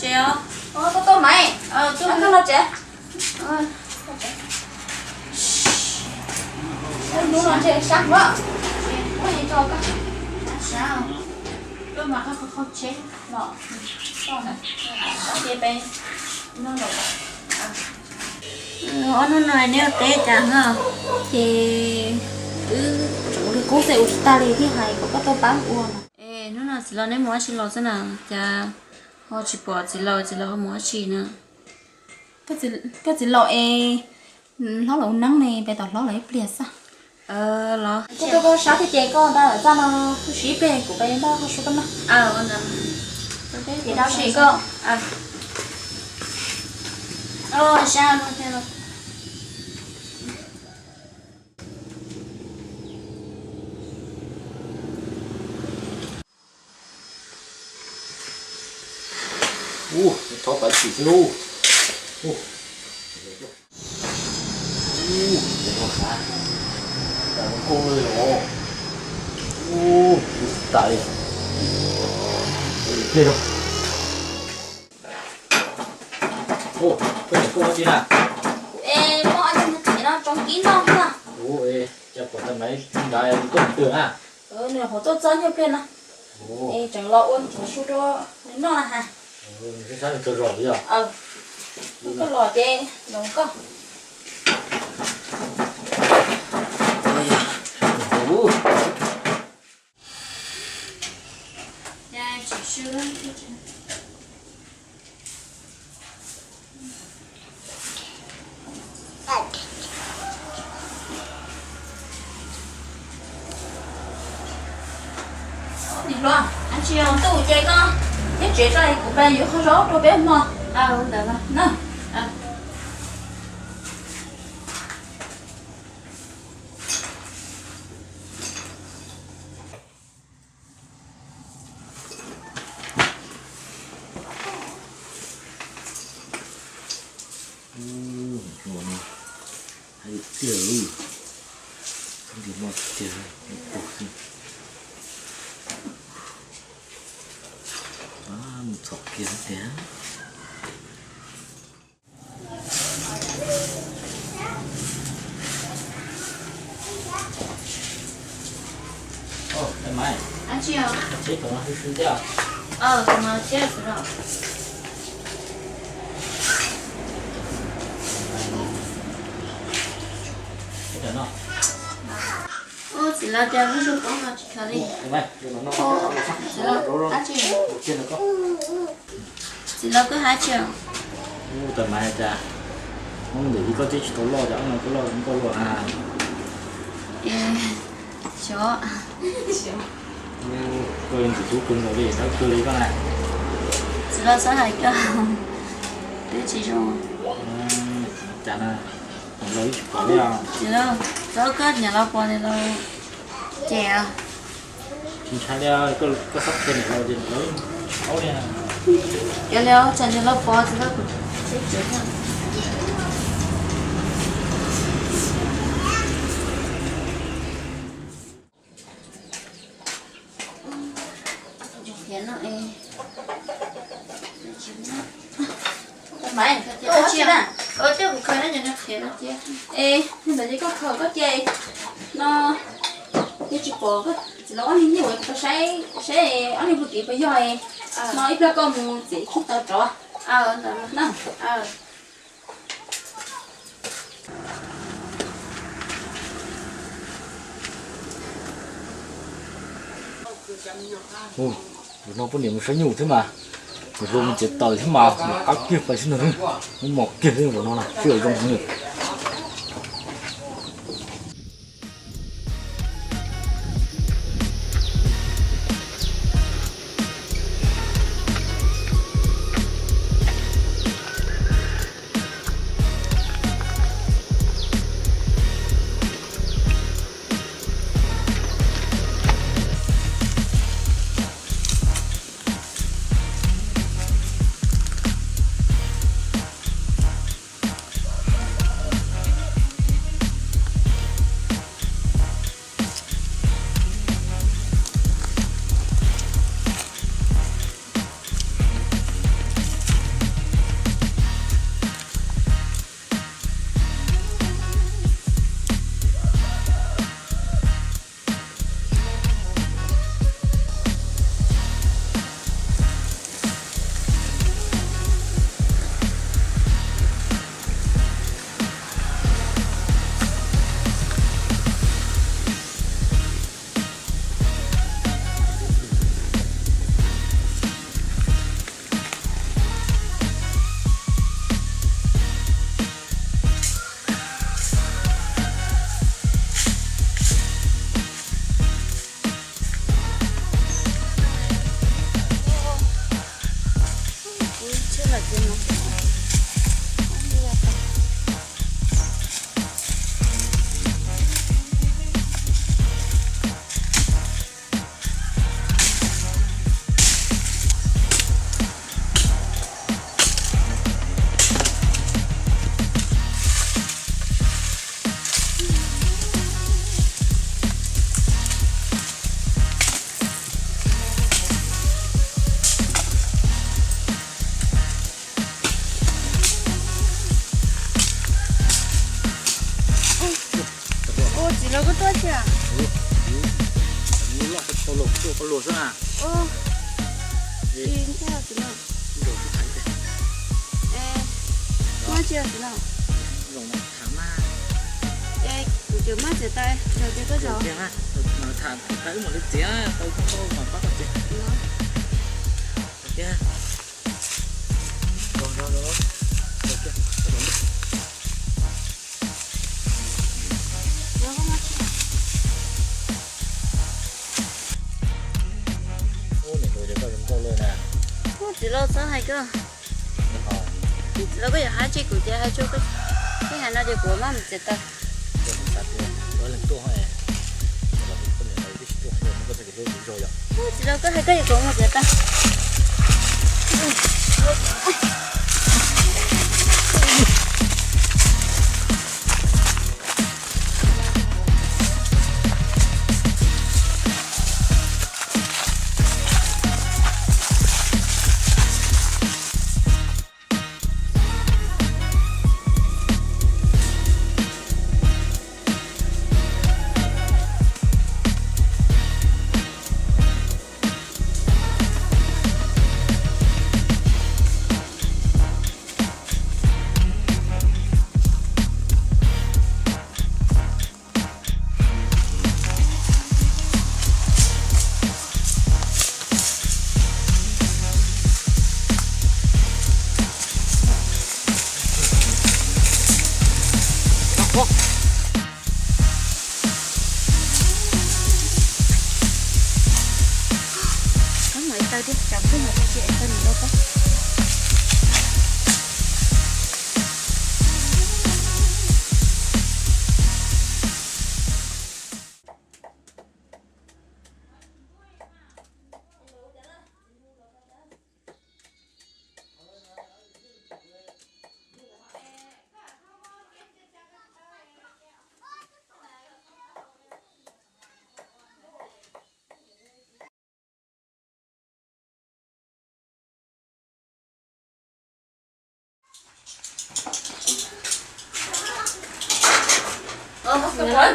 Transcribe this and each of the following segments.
Koj tuaj Maiv, koj los tsev. Hnub no ntshe sab huab, muab tso koj. Tuaj mas koj qhov tsheb los, koj ces peb noj los. Ob hnub no neb ua teb cas no? Ces wb tseem ua li qub xwb, ua tsis tag li thiaj hais kom koj tuaj pab ua no. Es hnub no txiv laus neb mus dab tsi los xwb na? Cas ho tsis pom txiv laus, txiv laus ho mus dab tsi na? Koj txiv laus es hlob los ua neeb ne, peb tos hlob los ib pliag xwb. Los kuv tuaj koj sab thiab ces koj ntawd txaj no kuj siv ib pliag kuv peb npaj koj sub koj noj. Ces dab tsi koj. Ub, thov pab xim xwb lauj. Ub, ub, ub, ub, ub, tas li. Ub, koj niam koj ua dab tsi na? Kuv es muab ob cov nqaij no tsoo kib noj na. Ub, es cas pom tag Maiv nrad tuaj twg na? Nws hauv tuaj txog nyuag pliag no. Es tseem los ua tseem su rau nws noj na has. Sab nws tsaug zog yog. Koj los ces los koj. Nim hluas, tsis yog ntuj ces koj thiab tsev tso, kuv pab yuav qhov zaub rau peb hmo. Hais tiag, tiag, mus txhom kiag tiag. Txiv laus tias muab zuj poob no tsis khaws li. Txiv laus, dab tsi? Txiv laus koj hais tsis? Ub, tas mas cas Hmoob ntawm yus koj twb tsis tau loj, cas ob no koj loj nkauj luaj na. Xyov. Koj ntxim hlub kawg nkaus li, hlub kawg li koj na. Txiv laus txhob hais koj, twb tsis zoo. Cas na, los ib tsis pom li os. Txiv laus, txhob koj niam laus pom niam laus ces. Tsis ntshai li, koj txhob qhia niam laus ces niam laus tsis paub li. Yog li, tsam niam laus pom txiv laus kuv tsev thiab. Es ntawd ces koj khaws koj cia no, yog tsis pom txiv laus ob niag nyiaj uas kuv tau saib saib ob niag puag tid puas yog, no ib pliag koj mus txiav ib khib tau rov. Zaum no poj niam mus saib nyuj thiab mas, zaum no mus txiav taws thiab mas, qab kiag pais sib nrog, muab mos kiag li zaum no na, sib zoo heev li. Koj tuaj tsis? Loj tau los tuaj koj luag xwb na. Ntshai tsis no. Muab tsis tsis no. Kuv cawm maj txiav taw, zaum tias koj zaum. Tham tau wb mam li txiav, tau koj mas pab koj txiav. Txiv laus txhob hais koj. Txiv laus koj yuav hais tsis kuv ces hais tsuag koj, koj hais no ces kuv maj mus txiav taw. Txiv laus koj hais koj yuav kuv mus txiav taw.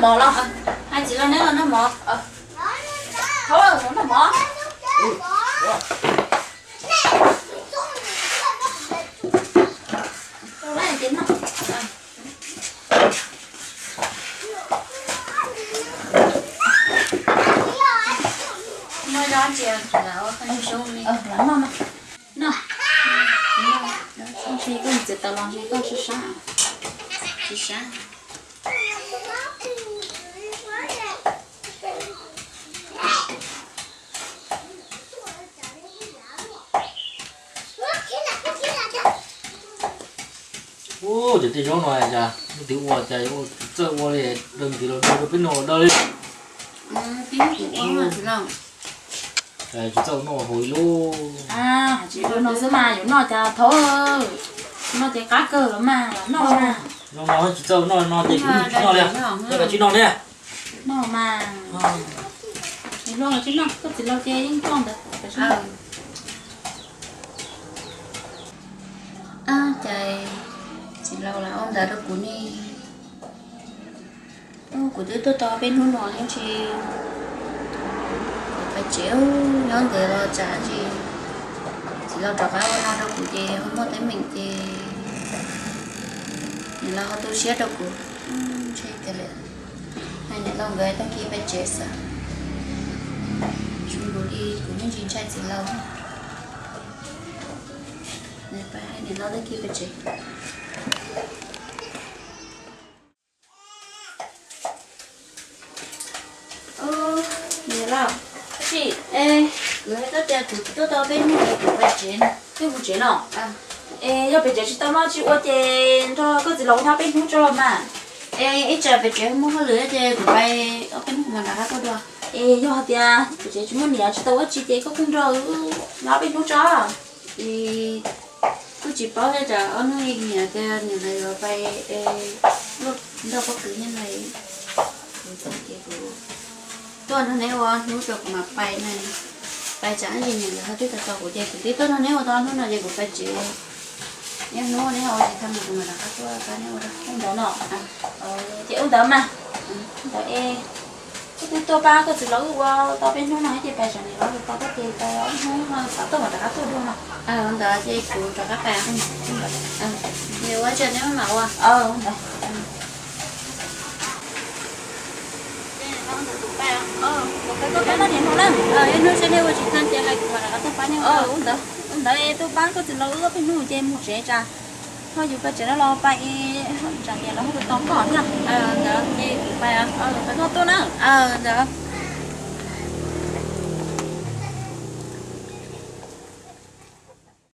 Mov los, hais txiv laus neb los noj mov. Noj mov. Noj, noj, noj, ntshe koj txiav taw los ntshe koj sab sab, tsis sab. Ub, cov tej zaub no cas leej twg ua cas yuav tsis txawj ua li, daws ntxiv los daws rau peb noj los daws li. Tsis txawj noj hauv ib lub. Tsis ua no xwb mas yuav noj cas thov, noj ces qab kawg los mas noj mas. Zoo no tsis txawj noj no ces kuv tsis noj li, koj tsis noj thiab. Noj mas, tsis noj, koj txiv laus ces yeej noj ntawd. Cas txiv laus lam ua ntawd rau kuv ne. Kuv twb tuaj tau peb hnub no yeej tsis, kuv pais tsev, nyob ntawd los tsam tsis, txiv laus rov qab ua no rau kuv ces ho muaj teeb meem ces niam laus ho tu siab rau kuv. Ntshe tias lawm, hais niam laus nkawd tag kis pais tsev xwb. Zoo nkaus li kuv yeej tsis ntshai txiv laus. Pais hais niam laus tag kis pais tsev. Niam laus, kuv hais koj tias kuv tuaj tau peb hnub es kuv pais tsev, twb mus tsev no. Es yog pem tsev tsis tau noj tsis ua ces nrog koj txiv laus nyob peb hnub tso mas. Es ib tsam pem tsev muaj hauj lwm ces kuv pais ob peb hnub mam rov qab tuaj dua. Es yog hais tias pem tsev tsis muaj niam tsis tau ua tsi ces koj kuj nrog wb nyob peb hnub tso. Es kuj tsis paub thiab, tsam ob hnub niam tias niam lawv yuav pais es luaj nrog pob kws nyob no, kuv txawm ces kuv tuaj nrog neb ua hnub tso kuv mam pais na. Pais tsam ib ntsis niam lawv ho twb tau tau kuv ces kuv twb tuaj nrog neb ua tau hnub no ces kuv pais tsev. Nyob hnub neb ua tsis tau mas kuv mam rov qab tuaj pab neb ua ntawd no. Ces ua ntawd mas. Ntawd es koj twb tuaj pab koj txiv los wb ua tau peb hnub no ces pais tsev, niam los tau koj ces pais ob hnub no xav tuaj mam rov qab tuaj dua no. Ntawd ces kuv rov qab pais. Ua tsaug, neb mam ua. Ntawd, ib hnub seb neb ua tsis tag ces hais kuv mam rov qab tuaj pab neb. Ntawd es tuaj pab koj txiv los wb ob peb hnub ces mus tsev tsa. Ho yus pais tsev no los pais, tsam niam los ho tsis tau koj thiab. Ntawd ces kuv pais, peb tuaj na. Ntawd